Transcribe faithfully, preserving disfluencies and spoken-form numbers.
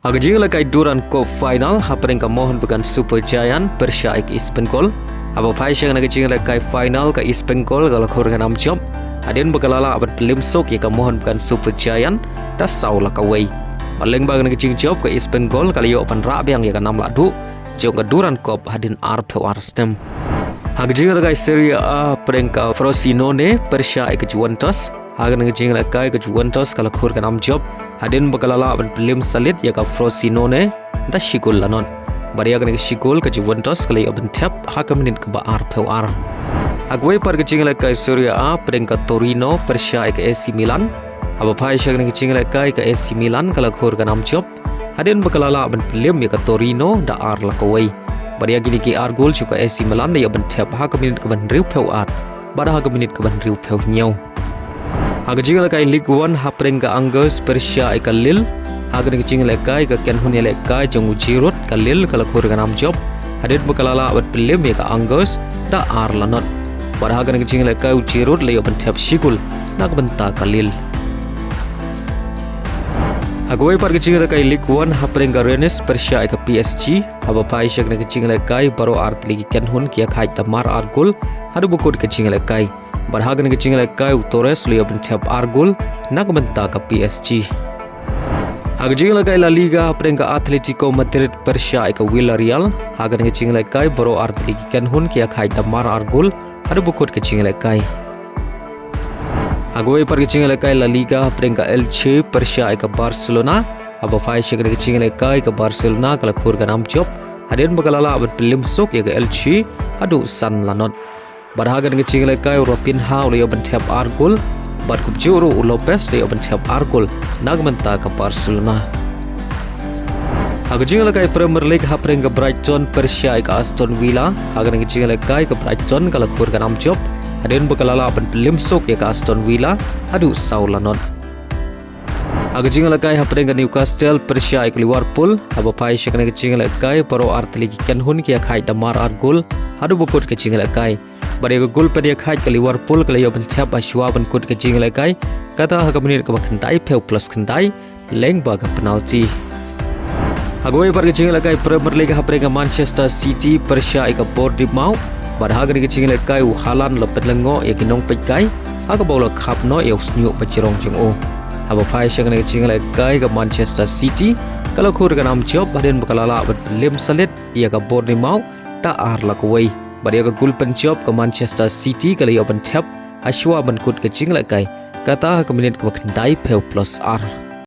Ha ka jingïalehkai Durand Cup final, hapdeng ka Mohun Bagan Super Giant pyrshah ïa ka East Bengal. Haba phai sha ka jingïalehkai final, ka East Bengal ka la khur ka nam jop hadien ba ka la lah ban pynlem suk ïa ka Mohun Bagan Super Giant da saw la kawei. Bad lyngba kane ka jingjop, ka East Bengal ka la ïoh ban rah biang ïa ka nam lahduh jong ka Durand Cup hadien arphew ar snem. Ha ka jingïalehkai Serie A, hapdeng ka Frosinone pyrshah ïa ka Juventus. Ha kane ka jingïalehkai, ka Juventus ka la khur ka nam jop hadien ba ka la lah ban pynlem salit ïa ka Frosinone da shi gol la nod. Bad ïa kane ka shi gol, ka Juventus ka la ïoh ban thep ha ka minit kaba arphew ar. Ha kawei pat ka jingïalehkai Serie A, hapdeng ka Torino pyrshah ïa ka A C Milan. Haba phai sha kane ka jingïalehkai, ka A C Milan ka la khur ka nam jop hadien ba ka la lah ban pynlem ïa ka Torino da ar la kawei. Bad ïa kine ki ar gol jong ka A C Milan la ïoh ban thep ha ka minit kaba hynriewphew ar bad ha ka minit kaba hynriewphew hynñiew. Ha ka jingïalehkai Ligue One, hapdeng ka Angers pyrshah ïa ka Lille. Ha kane ka jingïalehkai, ka kynhun ïalehkai jong u Giroud, ka Lille ka la khur ka nam jop hadien ba ka la lah ban pynlem ïa ka Angers da ar la nod. Bad ha kane ka jingïalehkai, u Giroud la ïoh ban thep shi gol na ka bynta ka Lille. Ha kawei pat ka jingïalehkai Ligue One, hapdeng ka Rennes pyrshah ïa ka P S G. Haba phai sha kane ka jingïalehkai, baroh ar tylli ki kynhun ki ïakhaid da mar ar gol haduh ba kut ka jingïalehkai. Bad ha kane ka jingïalehkai, u Torres u la ïoh ban thep ar gol na ka bynta ka P S G. Ha ka jingïalehkai La Liga, hapdeng ka Atletico Madrid pyrshah ïa ka Villarreal. Ha kane ka jingïalehkai, baroh ar tylli ki kynhun ki ïakhaid da mar ar gol haduh ba kut ka jingïalehkai. Ha kawei pat ka jingïalehkai La Liga, hapdeng ka Elche pyrshah ïa ka Barcelona. Haba phai sha kane ka jingïalehkai, ka Barcelona ka la khur ka nam jop hadien ba ka la lah ban pynlem suk ïa ka Elche haduh san la nod. Bad ha kane ka jingïalehkai, u Raphinha u la ïoh ban thep ar gol, bad kumjuh ruh u Lopez u la ïoh ban thep ar gol na ka bynta ka Barcelona. Ha ka jingïalehkai Premier League, hapdeng ka Brighton pyrshah ïa ka Aston Villa. Ha kane ka jingïalehkai, ka Brighton ka la khur ka nam jop hadien ba ka la lah ban pynlem suk ïa ka Aston Villa haduh saw la nod. Ha ka jingïalehkai, hapdeng ka Newcastle pyrshah ïa ka Liverpool. Haba phai sha kane ka jingïalehkai, baroh ar tylli ki kynhun ki ïakhaid da mar ar gol haduh ba kut ka jingïalehkai. Bad ïa ka gol pynïakhaid ka Liverpool ka la ïoh ban thep hashwa ban kut ka jingïalehkai, kata ha ka minit kaba khyndaiphew plus khyndai, lyngba ka penalty. Ha kawei pat ka jingïalehkai Premier League, hapdeng ka Manchester City pyrshah ïa ka Bournemouth. Bad ha kane ka jingïalehkai, u Haaland u la pynlyngngoh ïa ki nongpeitkai ha kaba u la khap noh ïa u shñiuh bajrong jong u. Haba phai sha kane ka jingïalehkai, ka Manchester City ka la khur ka nam jop hadien ba ka la lah ban pynlem salit ïa ka Bournemouth da ar la kawei. Bad ïa ka gol pynjop, ka Manchester City ka la ïoh ban thep hashwa ban kut ka jingïalehkai, kata ha ka minit kaba khyndaiphew plus ar.